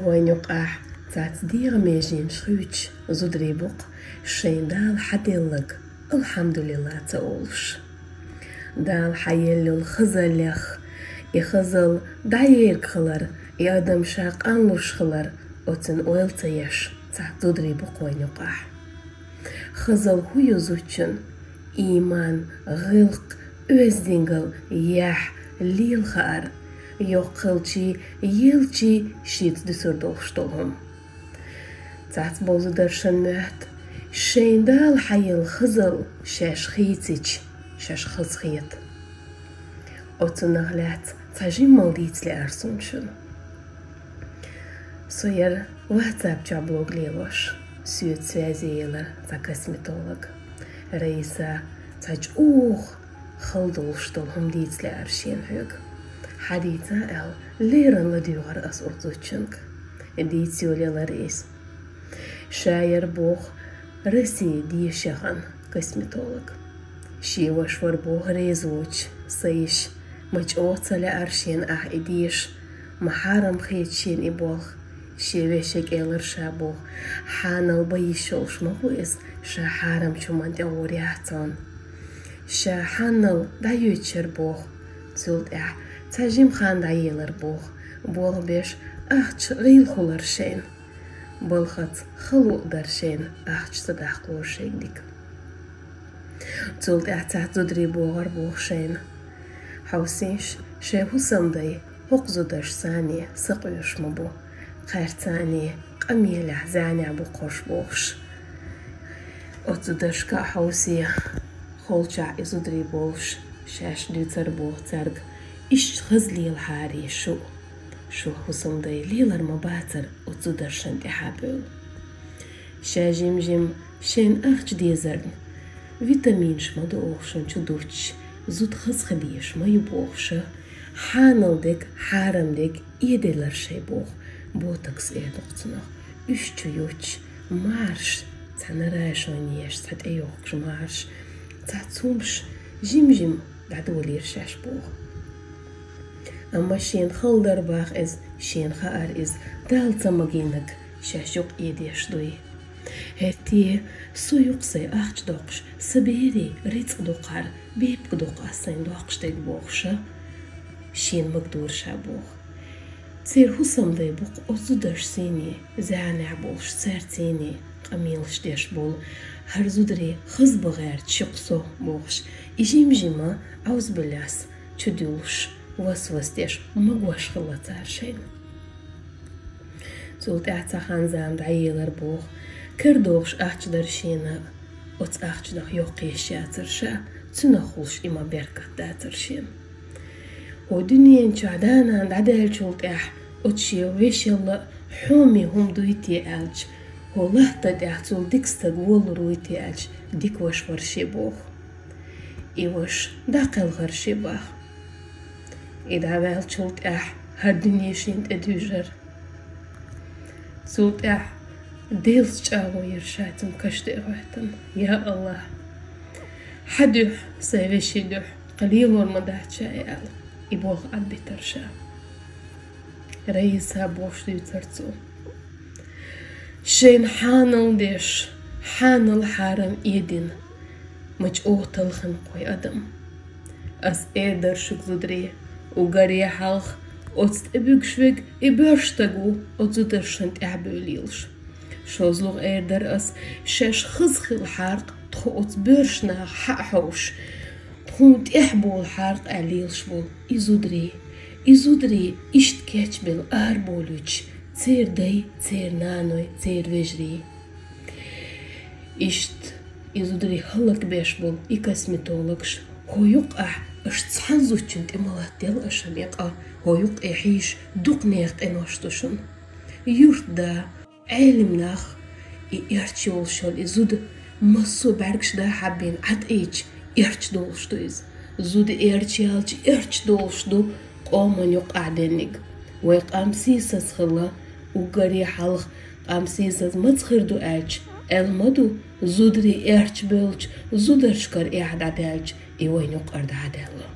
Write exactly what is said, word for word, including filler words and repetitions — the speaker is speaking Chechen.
Вайн юкъахь цхьацца дегӀан меженаш хуьйцуш зударий бу-кх, шайн Дала хьаделларг алхьамдулиллахӀ ца олуш. Дала хьаелла йолу хазаллех, и хазалла дӀаерг хилар, и адам ша къанлуш хилар, оцун ойла ца еш, цхьацца зударий бу-кх вайн юкъахь. Хазалла хӀун ю зудчун? Ийман, гӀиллакх, оьздангалла, яхь, лела хаар, йоккха хилчий, елчий шеца дуьсур долуш долу хӀума. Цхьацца болу зударшна моьтту, шайна Дала хьаелла хазалла шаьш хийцича, шаьш хазахета. Оцунах лаьцна цхьа жимма дийца лаьара суна шуна. Со яра WhatsApp чохь блог лелош, соьца связе елара цхьа косметолог. Раиса, цхьа чӀогӀа хала долуш долу хӀума дийца лаьара шена хьоьга. Хьадийца аьлла, леррина ладуьйгӀира ас оцу зудчуьнга. Дийца йолаелира иза. Ша яра боху Россин дешахана косметолог. Шен ваша вара боху реза воцуш, сан йиша, ма чӀогӀа ца лаьара шена ахь и деша, ма хьарам хета шена и болх. Шен вешега элира ша боху, хьанал бан йиш йолуш ма ву иза, ша хьарамчу хӀуманна тӀе гӀур яц цунна. Ша хьанал дӀайоьдуш яра боху, цул тӀаьхьа цхьа жима хан дӀаелира боху, болх беш ахча гӀийла хуьлура шайна. Балхаца хало а дара шайна ахча ца даккхалора шайга дика. Цул тӀаьхьа цхьацца зударий бохура боху шайна: хьовсийша, шайн хӀусамдай хӀокху зударшца санна сакъоьруш ма бу, кхаьрца санна къамелехь, зӀенехь бу кхуьш бохуш. Оцу зударшка а хьовсий, холчохь и зударий болуш, шаьш дуьйцура боху цаьрга: иштта хаза лелахьара шу, шун хӀусамдай лелар ма бацара оцу зударшна тӀаьхьа бевлла. Ша жим-жим шайна ахча дезарна, витаминаш ма ду оха шуна чу дуттуш, зуда хаза хила езаш ма ю боху ша, хьанал дерг, хьарам дерг эделира шайн боху, ботокс эр ду-кх цунах, уьш чу юттуш, марш, цхьа нарайшон еш, цхьа тӀейохкуш марш, цхьа цумпаш жим-жим дӀадолийра шаьш боху. Амма шена хала дара боху иза, шена хаьара иза, Дала ца магийнарг шаьш юкъа эдеш дуй. ХӀетте со юкъа сайн ахча доккхуш, сан берийн рицкъ доккхур, бепиг доккхур ас сайна доккхуш дерг боху ша, шена магадора ша боху. Церан хӀусамдай бу-кх оцу зударшций, зӀенехь болуш цаьрций къамелаш деш болу, хӀара зударий хаза бан гӀерташ ю-кх со бохуш, и жим-жима, аӀузубиллахӀ, чудуьллуш, васвас деш, магош хилла цара шайна. Цул тӀаьхьа цхьа хан-зама дӀаелира боху, кара догӀуш ахча дара шена, оцу ахчанах йоккха еш яцара ша, цунах хуьлуш и ма беркат дацара шена. ХӀокху дуьнен чохь да-нана дӀадаьллачул тӀаьхьа оцу шен вешалла хьоме хӀума дуй те аьлча, хӀокху латта тӀехь цул дика стаг волалур вуй те аьлча, дика ваша вара шен боху. И ваша дӀакхелхира шен боху. И дӀаваьллачул тӀаьхьа хӀара дуьне шена тӀедуьйжира. Цул тӀаьхьа Делаца чӀагӀо йира ша цуьнан каш тӀе а хӀоьттина: «Я АллахӀ, хьан дуьхьа, сайн вешин дуьхьа кхин лелор ма дац ша», — аьлла, и болх Ӏадбитира ша. Раиса бохуш дуьйцура цо: «Шайна хьанал деш, хьанал хьарам эдина, ма чӀогӀа талхина кхо адам. Ас эр дара шуьга, зударий, уггаре хьалха оцу тӀе буьгуш верг и боьрша стаг ву, оцу зударшна тӀаьхьа бевлла лелаш. ШозлагӀа эр дара ас, шаьш хаза хилахьара-кх тхо оцу боьрша наха хьа а хьовсуш, тхуна тӀехь болахьара-кх аьлла лелаш болу и зударий. И зударий иштта кечбелла арабовлуьйтуш церан дай, церан наной, церан вежарий». Иштта и зударий хӀаллакбеш болу и косметологаш: «ХӀокху юккъехь аша цхьана зудчунна тӀе ма латтаделла аша некъа, хӀокху юккъе хьийзаш дукха нехан къинош ду шуна. Юьртда, Ӏелам нах, и эрча йолуш йолу и зуда массо а бӀаьргаш да хьаббина Ӏад ийча, эрча долуш ду иза. Зуда эрча яьлча, эрча долуш ду къоман юккъехь дерниг. Вай къам сийсаз хилла, уггаре хьалха къам сийсаз маца хир ду аьлча, аьлла ма ду, зударий эрча бевлча, зударшкара эхь дӀадаьлча, и вайн юккъера дӀа а даьлла».